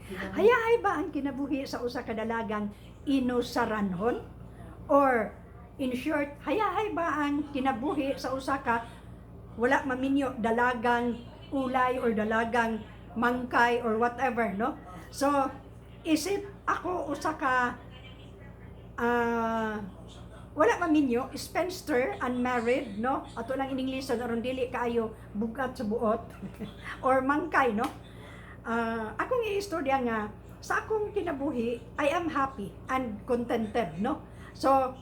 Hayahay ba ang kinabuhi sa usa ka dalagang inusaranhon? Or in short, hayahay ba ang kinabuhi sa usa ka wala maminyo, dalagang ulay or dalagang mangkay or whatever, no? So, isip ako usa ka wala maminyo, spinster, unmarried, no? Ato lang in English aron dili kaayo bugat sa buot or mangkay, no? Akong iistorya nga sa akong kinabuhi, I am happy and contented, no? So,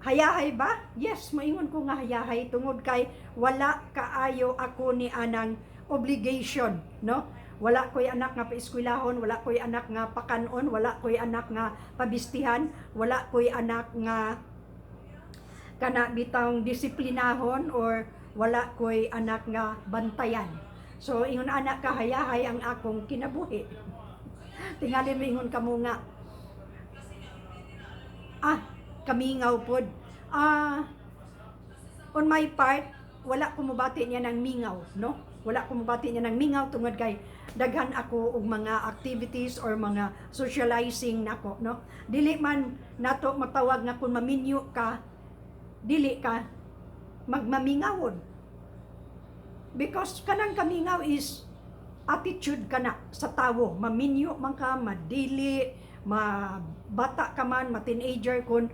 hayahay ba? Yes, moingon ko nga hayahay tungod kay wala kaayo ako ni anang obligation, no? Wala ko'y anak nga paeskwelahon, wala ko'y anak nga pakanon, wala ko'y anak nga pabistihan, wala ko'y anak nga kana bitawng disiplinahon or wala ko'y anak nga bantayan. So ingon anak ka hayahay ang akong kinabuhi. Tingali moingon kamo nga kamingaw pod. On my part, wala ko mobati niya ng mingaw, no? Wala ko mobati niya ng mingaw tungod kay daghan ako og mga activities or mga socializing nako, no? Dili man nato matawag nga kung maminyo ka, dili ka magmamingawon. Because kanang kamingaw is attitude ka na sa tawo. Maminyo man ka, madili, mabata ka man, ma-teenager, kung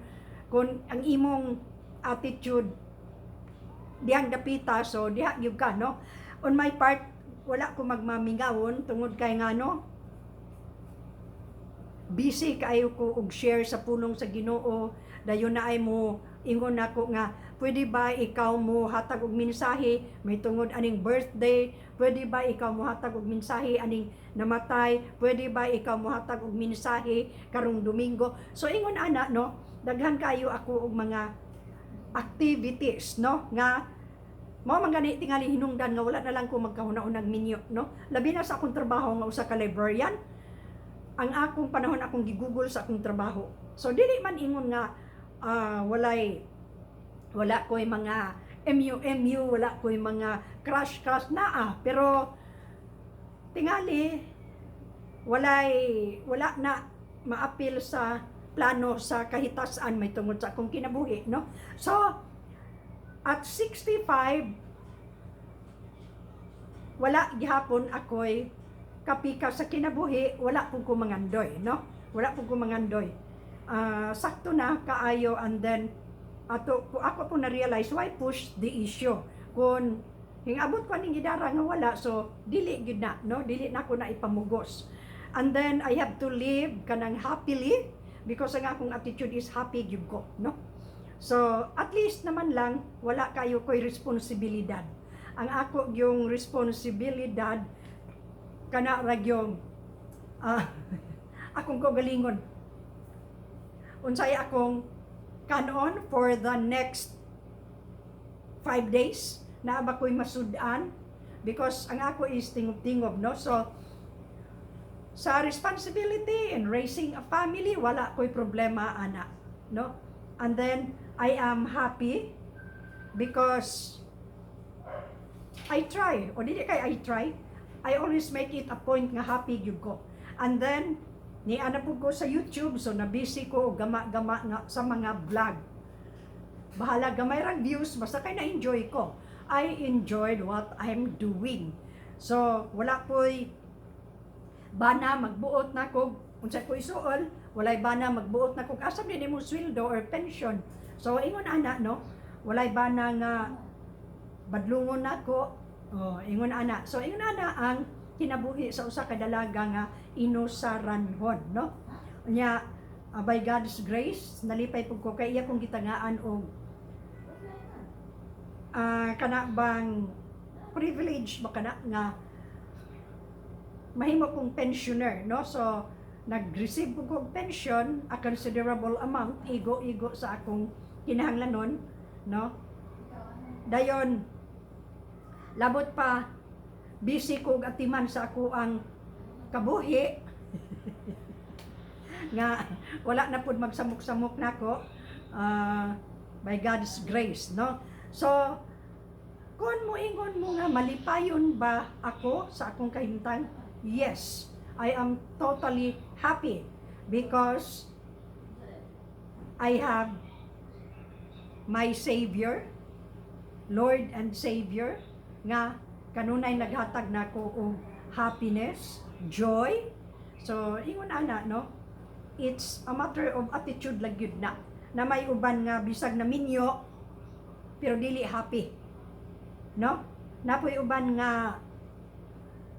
ang imong attitude dihang dapita, so diha gyud ka, no? On my part, wala ko magmamingawon tungod kay ngano, busy kaayo ko og share sa pulong sa Ginoo. Dayon na ay mo ingon nako nga, "Pwede ba ikaw mo hatag og mensahe may tungod aning birthday? Pwede ba ikaw mo hatag og mensahe aning namatay? Pwede ba ikaw mo hatag og mensahe karong Domingo?" So ingon ana, no? Daghan kayo ako og mga activities, no, nga mao man gani tingali hinungdan nga wala na lang ko magkahuna-unang minyo, no? Labi na sa akong trabaho nga usa ka librarian, ang akong panahon akong gigugol sa akong trabaho. So dili man ingon nga wala ko'y mga MU MU, wala ko'y mga crush crush naa, pero tingali wala na maapil sa plano sa kahitasan may tungod sa akong kinabuhi, no? So at 65, wala gihapon ako'y kapika sa kinabuhi, wala pong ko mangandoy, no? Wala pong ko mangandoy. Sakto na kaayo. And then ato ko ako po na-realize, why push the issue kung hingabot ko aning gidara nga wala? So dili gyud na, no? Dili na ko na ipamugos. And then I have to live kanang happily because ang akong attitude is happy gyud ko, no? So at least naman lang wala kayo ko'y responsibilidad. Ang ako yung responsibilidad kana ra yung akong kaugalingon, unsay akong kanon for the next 5 days, naa ba ko'y masud-an, because ang ako is tingob-tingob, no? So sa responsibility in raising a family, wala ko'y problema ana, no? And then I am happy because I try o dili kay I try, I always make it a point nga happy gyud ko. And then ni ana pud ko sa YouTube, so na busy ko gama-gama nga sa mga vlog. Bahala gamay rang views, basta kay na-enjoy ko. I enjoyed what I'm doing. So wala ko'y bana magbuot na kog unsa ko isuol, walay bana magbuot na kog asa din imong sweldo or pension. So ingon ana, no? Walay bana nga badlungon nako. Oh, ingon ana. So ingon ana ang kinabuhi sa usa ka dalaga nga inusaranhon, no? Nya by God's grace, nalipay pud ko kay iya kong gitangaan og kana bang privilege ba kana nga mahimo kong pensioner, no? So nag-receive ko og pension, a considerable amount, igo-igo sa akong kinahanglanon, no? Dayon labot pa busy ko og atiman sa ako ang kabuhi nga wala na pud magsamok-samok nako, by God's grace, no? So Kung moingon mo nga malipayon ba ako sa akong kahimtang? Yes, I am totally happy because I have my Savior, Lord and Savior, nga kanunay naghatag nako og happiness, joy. So, ingon ana, no? It's a matter of attitude lang gyud na. Na may uban nga bisag na minyo pero dili happy. No? Napoy uban nga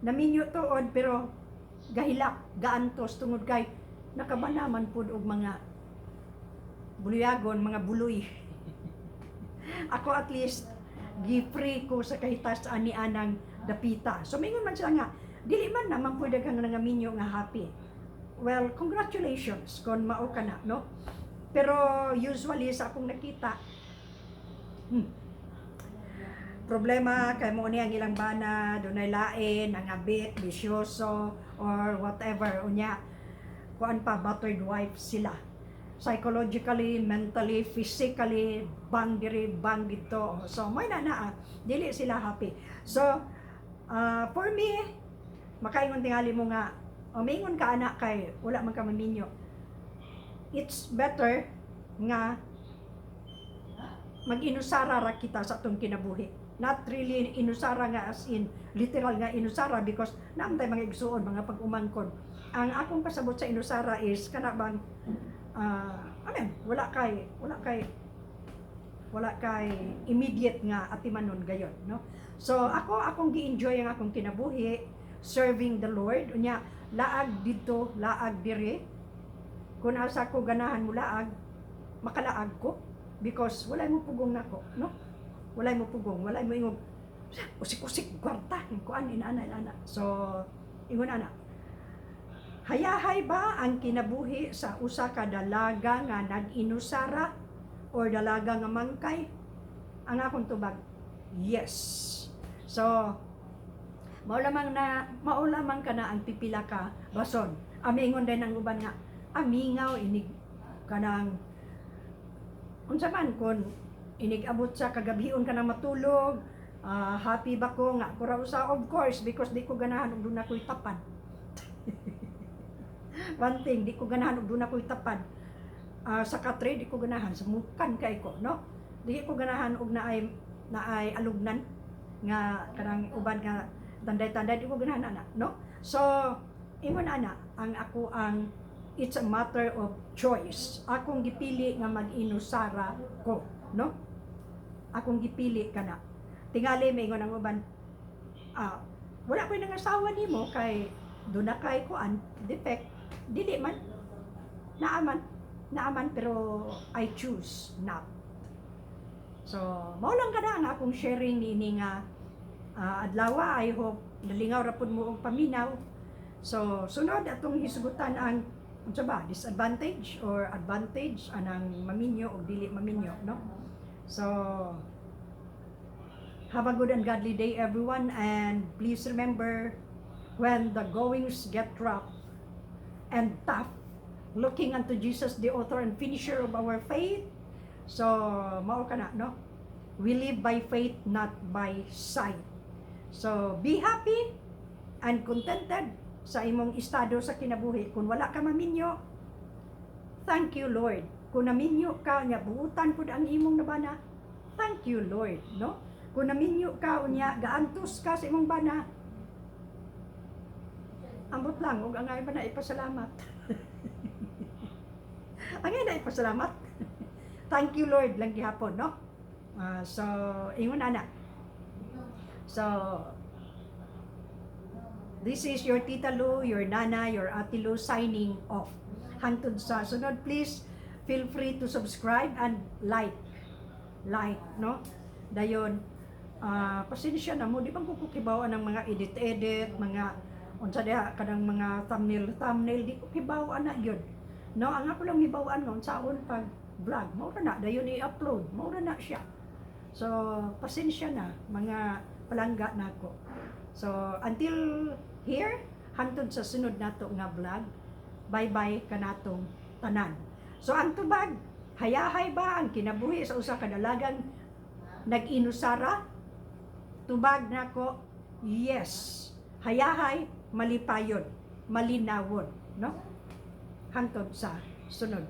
naminyo tuod pero gahilak, gaantos tungod kay nakabana man pud og mga buluyagon, mga buloy. Ako at least gi-free ko sa kahitas ani anang dapita. So mingon man sila nga dili man naman pwede kang nangaminyo nga happy. Well, congratulations kung mao ka na, no? Pero usually sa akong nakita, problema kay mo ni ang ilang bana, dunay lain, ang abit, bisyoso, or whatever. Unya, kuan pa, battered wife sila. Psychologically, mentally, physically, bang diri, bang dito. So, may na na, dili sila happy. So, for me, makaingon tingali mo nga, o maingon ka anak kay wala man ka maminyo. It's better nga mag-inusara ra kita sa atong kinabuhi. Not really inusara nga as in literal nga inusara because naamtay mga igsuon, mga pag-umangkon. Ang akong pasabot sa inusara is kana bang amen, wala kay immediate nga atimanon gayon, no? So ako, akong gi-enjoy ang akong kinabuhi serving the Lord. Unya laag didto, laag diri. Kung asa ko ganahan mo laag, makalaag ko because wala mo pugong nako, no? Wala mo pugong, wala mo ingog usik-usik kwarta, kuan inana inana. So ingon ana. Hayahay ba ang kinabuhi sa usa ka dalaga nga nag-inusara or dalaga nga mangkay? Ang akong tubag, yes. So, mao lamang kana ang pipila ka rason. Amingon din ang uban nga amingaw inig kanang unsa man kon inig abot sa kagabion ka na matulog, happy ba ko nga ako ra usa? Of course, because di ko ganahan og duna ko'y tapad. One thing, di ko ganahan og duna ko'y tapad. Sa katre di ko ganahan, sumukan kay ko, no? Di ko ganahan og naay alugnan nga kanang uban nga tanday-tanday, di ko ganahan ana, no? So ingon ana ang ako ang it's a matter of choice. Akong gipili nga mag-inusara ko, no? Akong gipili kana. Tingali maingon ang uban, wala ko'y nangasawa nimo kay duna kay kuan defect. Dili man, naaman, naaman, pero I choose not. So mao lang kada ang akong sharing niini nga adlaw. I hope nalingaw ra pud mo og paminaw. So sunod atong hisgutan ang unsa ba disadvantage or advantage anang maminyo o dili maminyo, no? So have a good and godly day, everyone, and please remember, when the goings get rough and tough, looking unto Jesus, the author and finisher of our faith. So mao kana, no? We live by faith, not by sight. So be happy and contented sa imong estado sa kinabuhi. Kung wala ka maminyo, thank you, Lord. Kung naminyo ka nya buutan pud ang imong nabana, thank you, Lord, no? Kung naminyo ka unya gaantos ka sa imong bana, ambot lang ug angay ba na ipasalamat, angay na ipasalamat, thank you, Lord lang gihapon, no? So ingon ana. So this is your Tita Lu, your Nana, your Ate Lu signing off. Hangtod sa sunod, please feel free to subscribe and like. Like, no? Dayon, pasensya na mo, di ba ko kibaw ang mga edit-edit, mga unsa diha kanang mga thumbnail thumbnail, di ko kibaw ana gyud. No, ang ako lang hibaw-an nga unsaon pag vlog, mao ra na, dayon i-upload, mao ra na siya. So, pasensya na mga palangga nako. So, until here, hangtod sa sunod nato nga vlog. Bye-bye kanatong tanan. So, ang tubag, hayahay ba ang kinabuhi sa usa ka dalagang nag-inusara? Tubag nako, yes. Hayahay, malipayon, malinawon, no? Hangtod sa sunod.